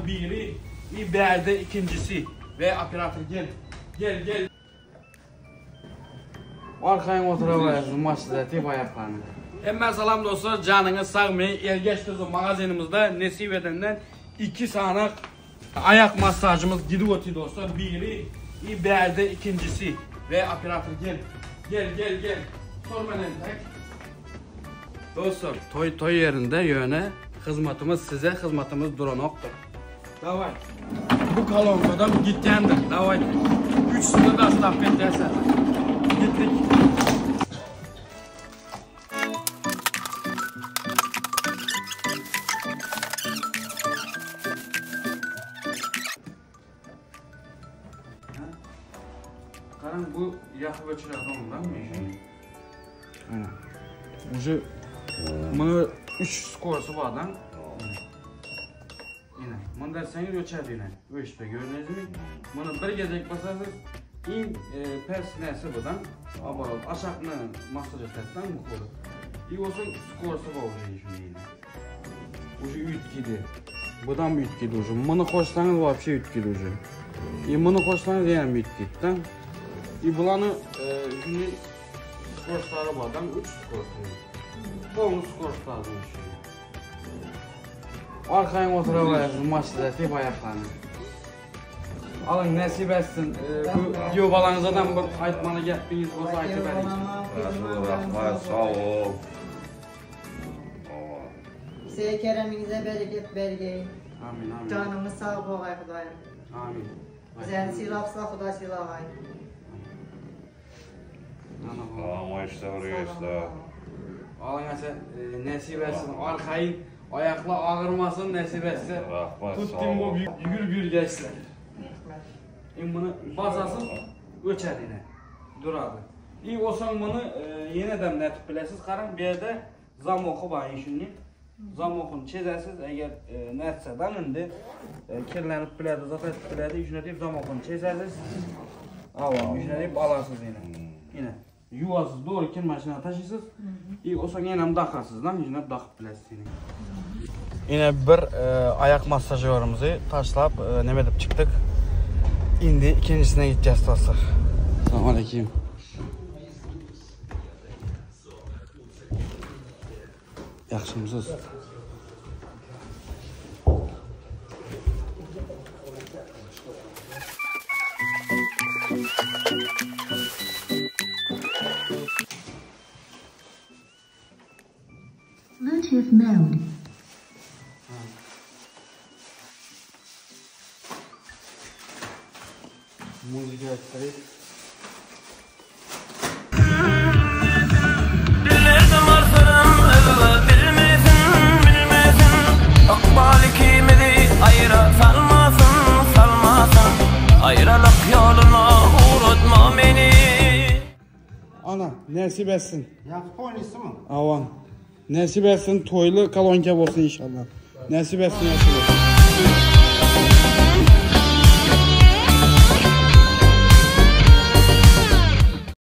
Bu biri i bärde ikinjisi we operator gel. Gel gel. Arkaýyn oturaberesiz maşyda tip aýaklaryny. Hemmä salam dostlar janyňyz sagmy Ergeç Tuzu magazinimizde nesip edenden 2 sanak ayak massajymyz gidip otyr dostlar biri i bärde ikinjisi we operator gel gel gel gel sorman entek Dostlar toý toý ýerinde ýöne hyzmatymyz size hyzmatymyz duranokdyr. Daway. Bu kolonkadan gitýändir. Daway. Üçüsini daslap etýäs häzir. Gitdik. Garaň bu ýakyp öçürer soňundan mı? Ana. Uje muny 3 skorsu bardan. Ine, muny derseňiz öçer ine. Öçde gördüňizmi? Muny bir gezek basasyz iň e, pes näse budan. Abarot aşakny massaj etmekden bu kolu. İyi olsun skorsu bar uje şunu ine. Uje üýtgedi. Budam üýtgedi uje. Muny goşsaňyz wapşe üýtgedi uje. I muny goşsaňyz ýene üýtgedi. I bulany e, şunu skorsları bardan 3 skorsu. Polny skorslar Arkaýyn oturaberesiz maşyda tip aýaklaryny. Alyň nesip etsin. Bu giýew balaňyzadan bir aýtmaly gepiňiz bolsa aýtyberiň. Rahmat, sag bol. Size keremiňize bereket bergeý. Amin, amin. Janyňyz sag bolgaý Hudaýym. Amin. Bizäni sylapsa Hudaý sylagaý. Salam işte buraya işte. Alyň ese nesip etsin. Arkaýyn aýaklar agyrmasyn nesip etse. Rahmat, Tutdum sag bu bol. gür gür geçsin. Indi muny basasyn öçer ine. Durady. İyi olsan muny ýene-de nätip bilesiz. Garaň bu ýerde zamoky bar şuny. Zamokyny çezesiz eger nätsedan indi kirlenip biledi, zat etip biledi. Şuna diýip zamokyny çezesiz. Awa, şuna diýip alarsyz ýene. Ýene. Ýuwasyz dogry kir maşyna taşysyz. İyi olsan ýene hem dakasyz lan, şuna dakyp bilesiz ýene. Ýene bir aýak massajörimizi taşlap neme edip çykdyk. Indi ikinjisine gitjäs dostlar. Salam aleyküm. Ýagşymysyz? Bluetooth mode. Muzika etdirip. Dillerde bar syrym özge bilmesin, bilmesin Ykbal ikimizi aýra salmasyn, salmasyn Aýralyk ýoluna ugratma meni. Ana, nesip etsin. Ýa polisi mi? Awan. Nesip etsin toýly kolonka bolsun inşallah. Nesip etsin, nesip etsin.